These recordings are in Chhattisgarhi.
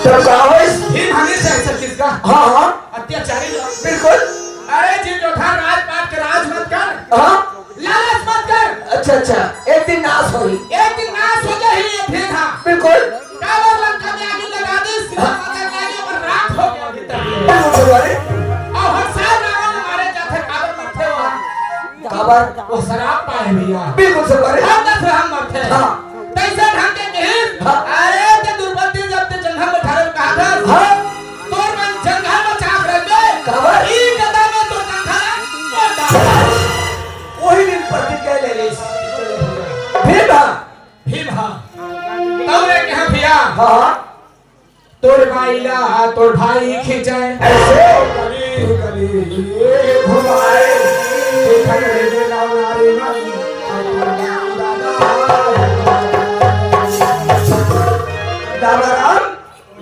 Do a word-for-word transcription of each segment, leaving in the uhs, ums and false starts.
तो का होइस? भीम हमेशा ऐसा किसका? हाँ, हाँ। अत्याचारी लोग। बिल्कुल। अरे जी, जो था राजपाट के राज मत कर। हाँ। लालच मत कर। अच्छा, अच्छा। एक दिन नाश होही। एक दिन नाश हो जाही ये भेद, हाँ। बिल्कुल। काबर लंका में आगी लगा दी, सीता माता के आगे पर राख हो गया भीतर। बिल्कुल सही बात है। और हम सारे रावण मारे जाथे, काबर मरथे वहाँ? काबर? वो शराप पाए भैया। बिल्कुल सही बात है। हम तो हम मरथे। हाँ। तैसे ढंग के कहिस, हाँ। अरे ते द्रौपदी जब ते जंघा में ठारे कहा था, हाँ। तोर मन जंघा में चाप रख दे। काबर? ई गदा में तो जंघा ला, वो डाल। वही दिन प्रतिज्ञा ले लीस। भीम हा। भीम हा। तब रे कहा भैया। हाँ। तोर बाई ला तोर भाई खींचे। ऐसे? कली, कली, घुमाए। देखा करे जे नाव नारी मन। दादा राम।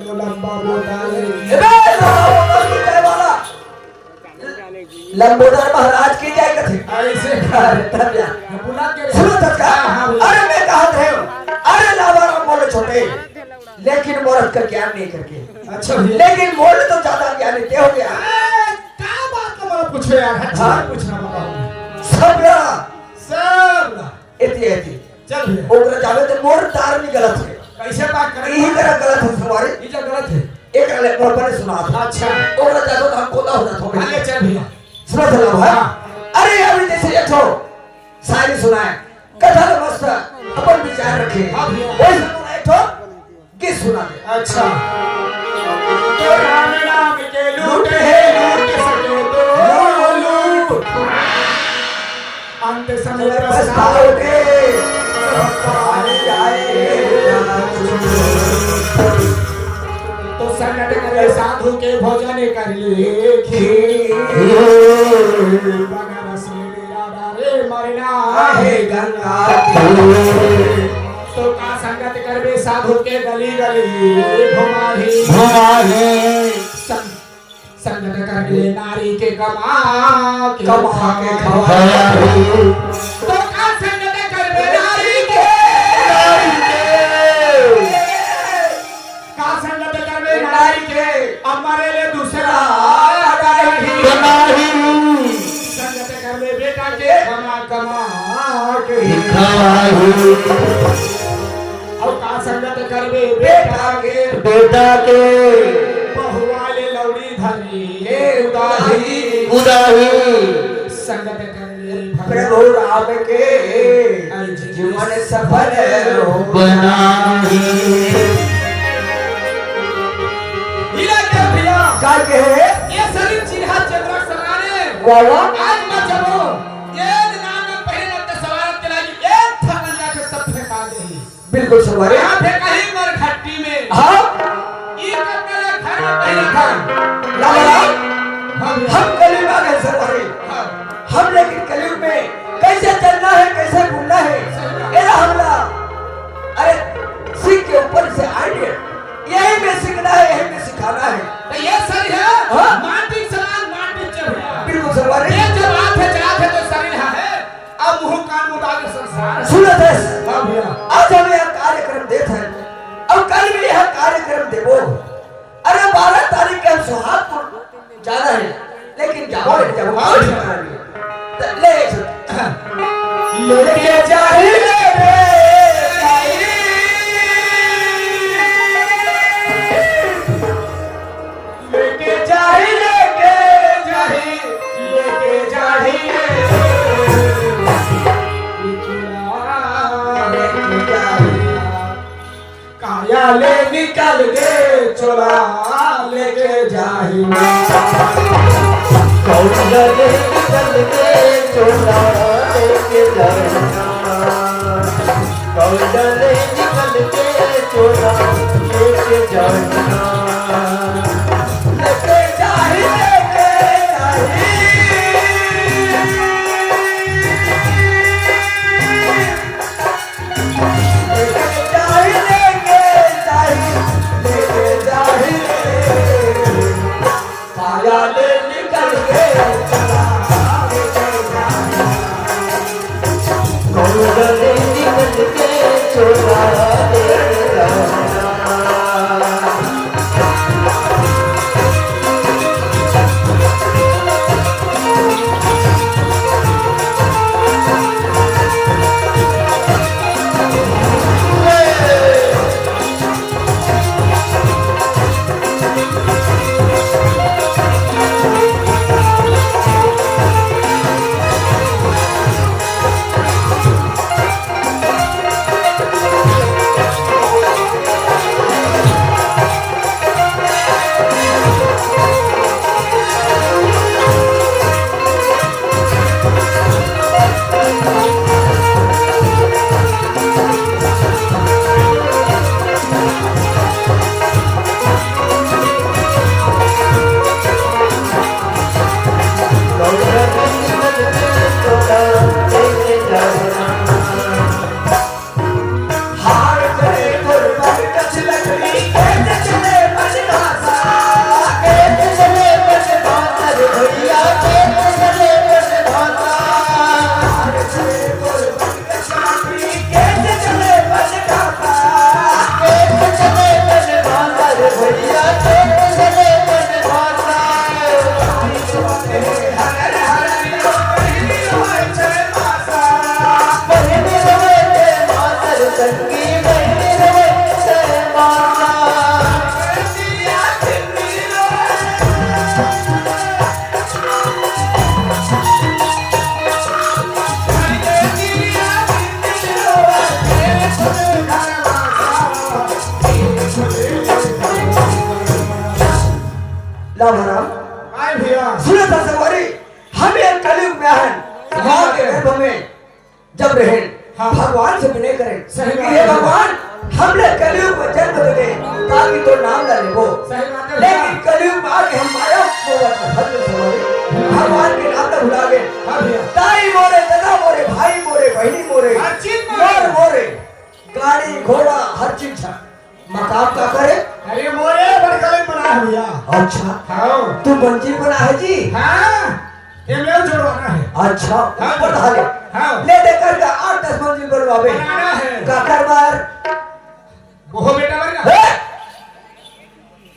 लंबा बोतल। ए बे, लंबा बोतल की जय वाला। लंबोदर महाराज की जय कथे। ऐसे। अरे, तब यार। बुला के सुनो तब का? हाँ, हाँ, बोलो। अरे, मैं कहा रहे हूँ। अरे, लावा राम बोले छोटे। लेकिन मोर अतका ज्ञान नहीं करके। अच्छा भैया। लेकिन मोर तो ज्यादा ज्ञानी ते हो गया। ए, का बात का मला पूछो यार, अच्छा हाँ। पूछना बाबा। सबला। सबला। एती, एती। चल भैया। ओकरा जावे तो मोर तार भी गलत है। कैसे बात करे? यही तरह गलत है सवारी। ई जो गलत है। एक ले मोर पर सुना था। अच्छा। ओकरा जावे तो हम कोदा हो जात हो। अरे चल भैया। सुना था भाई। हाँ। अरे अभी जैसे एक ठो शायरी सुनाए। कथा तो मस्त अपन विचार रखे। हाँ भैया। वही सुना एक ठो गीत सुना दे। अच्छा। तो राम नाम के लूट है, लूट सके तो लूट। अंत समय पछताओगे, पछताओगे। तो संगत करे साधु के भोजन कर ले खीर। बनारस में डेरा डारे मरना है गंगा तीर। तो का संगत करबे साधु के गली गली घुमाही। घुमाही। सं-, संगत करबे नारी के कमा के कमा के खवा। खवा। तो का संगत करबे नारी के? नारी के। का संगत करबे नारी के, अब मरे ले दूसरा बनाही। बनाही। संगत करबे बेटा के, कमा कमा के खवाही। अब का संगत करबे बेटा के, बेटा के बहुआ ले लौड़ी धरी के उदाही। उदाही। संगत प्रभु राम के जीवन सफल हो बनाही। इला के भैया। का कहे? ये शरीर चिन्हा चंद्रा समाने। वाह, वाह। आज मैं जबो, ये नाम में पहले न ते सवार के लागी, एक थाना जाके सब फेंका दे। बिल्कुल सवारी। यहाँ फेंका ही मर घट्टी में। हाँ। ई कब करे घर में पहले था। लाला, हाँ भैया। हम कलयुग आ गए सवारी। हाँ। हम लेकिन कलयुग में कैसे चलना है, कैसे घूमना है, सही बात। एला हमला, अरे, सीख के ऊपर से आएंगे, यही में सीखना है, यही में सिखाना है। तो ये सर है, हाँ। माटी समान, माटी चढ़िया। बिल्कुल सर, अरे। ये जब हाथ है, जात है, तो शरीर है, अब मुंह कान मुताबिक संसार है। सुनत है। हाँ भैया। आज हम यह कार्यक्रम देत हैं, अब कल भी यह कार्यक्रम देबो। अरे, बारह तारीख के हम सोहागपुर जाना है, लेकिन जाबो नहीं, जाबो, कोई ठिकाना नहीं। त ले, लेके जाही, लेके जाही। लेके जाही, लेके जाही, लेके जाही रे। लेके जाही। काया ले निकल के चोला लेके जाही ना। कौन ले निकल के चोला लेके जाही ना। कौन ले निकल के चोला लेके जाही ना। लेके जाही, लेके जाही। राम राम। आए भैया। सुनत हस संगवारी, हम ये कलयुग में हन, माँ के गर्भ में जब रहेन, हाँ। भगवान से विनय करेन सही कि बात हे है। भगवान, हमला कलयुग में जन्म दे दे, ताकि तोर नाम ला लेबो। सही बात है लेकिन भैया। कलयुग में आके हम माया मोह में फंस गे संगवारी, भगवान के नाम ला भुला गे। हाँ भैया। दाई मोरे, ददा मोरे, भाई मोरे, बहिनी मोरे, हर चीज मोरे। मोर मोरे, गाड़ी घोड़ा हर चीज छा। मकान का करे? अरे मोरे बड़का ले बना है भैया। अच्छा। हाँ। तू मंजिल बना है जी? हाँ। ये मेरे जोड़वाना है। अच्छा, हाँ। ऊपर धाले। हाँ। ले दे करके आठ दस मंजिल बनवावे। बनाना है। काकर मार। बहू बेटा मर ना। हे?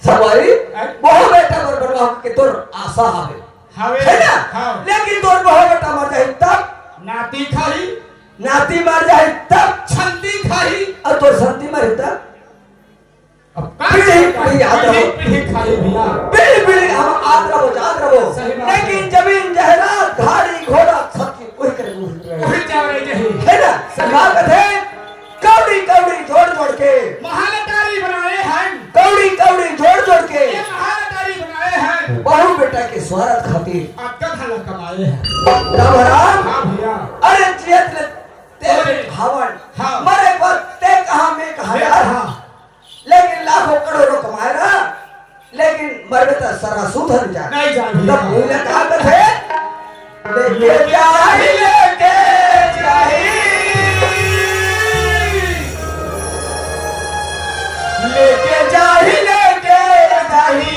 संगवारी, हैं? बहू बेटा मर बनवा के तोर आशा हवे। हवे। है ना? हाँ। लेकिन तोर बहू बेटा मर जाही तब? नाती खाही। नाती मर जाही तब? छंती खाही। अउ तोर संती मरही तब? अब का पीढ़ी, पीढ़ी याद पीढ़ी, रहो। पीढ़ी खाही भैया। पीढ़ी, पीढ़ी हम आत रहो, जात रहो। सही बात है। लेकिन जमीन जायदाद, गाड़ी घोड़ा, सब चीज वही करे, वही करे। वही चल रही है। है ना? सही बात। का कथे? कौड़ी, कौड़ी जोड़, जोड़ के। महालटारी बनाए हैं। कौड़ी, कौड़ी जोड़, जोड़ के। ये महालटारी बनाए हैं। बहू बेटा के स्वार्थ खातिर। अतका धन कमाए हैं। राम राम। हाँ भैया। अरे जियत ले तेरे अरे। हवन। हाँ। मरे पर ते कहा, मैं कहा मैं यार। कहा। लेकिन लाखों करोड़ों कमाए रहा, लेकिन मरबे त सरा सूद हर जा। नहीं जाही। तब मुझे कहा तो थे, लेके जाही, लेके जाही। लेके जाही, लेके जाही,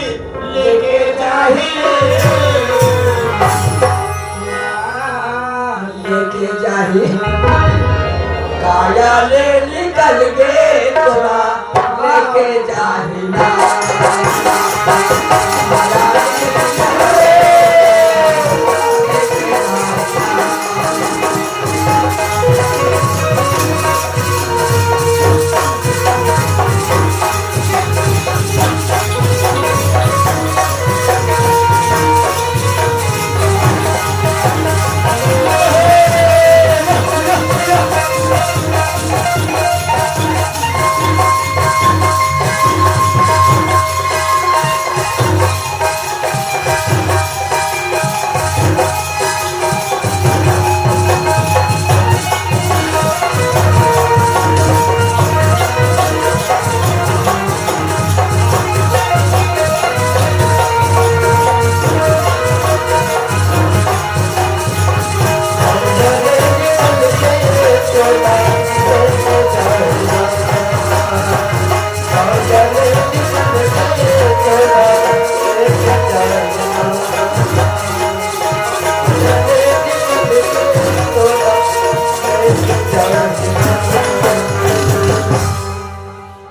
लेके जाही। लेके जाही। काया ले निकल गे तोला, लेके जाही ना।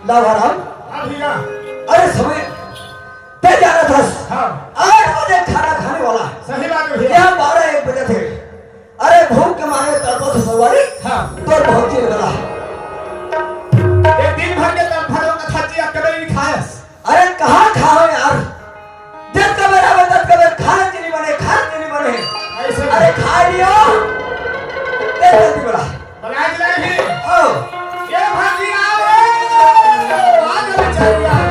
लाभाराम, हाँ भैया। अरे समय तय जानत हस। हाँ। आठ बजे खाना खाने वाला है। सही बात है भैया। यहाँ बारह एक बजे थे। अरे भूख के मारे तड़पत हस संगवारी। हाँ। तोर भौजी वाला। ये दिन भर के तड़फा लोग कथा जी अकेले नहीं खायस। अरे कहाँ खाओ यार? जब कबे आवे तब कबे खाना के नहीं बने, खाना के नहीं बने। ऐसे अरे खा लियो। तेरे जल्दी बड़ा। बना दिया ही। आओ। ये भाजी आओ। आज अभी चल गया।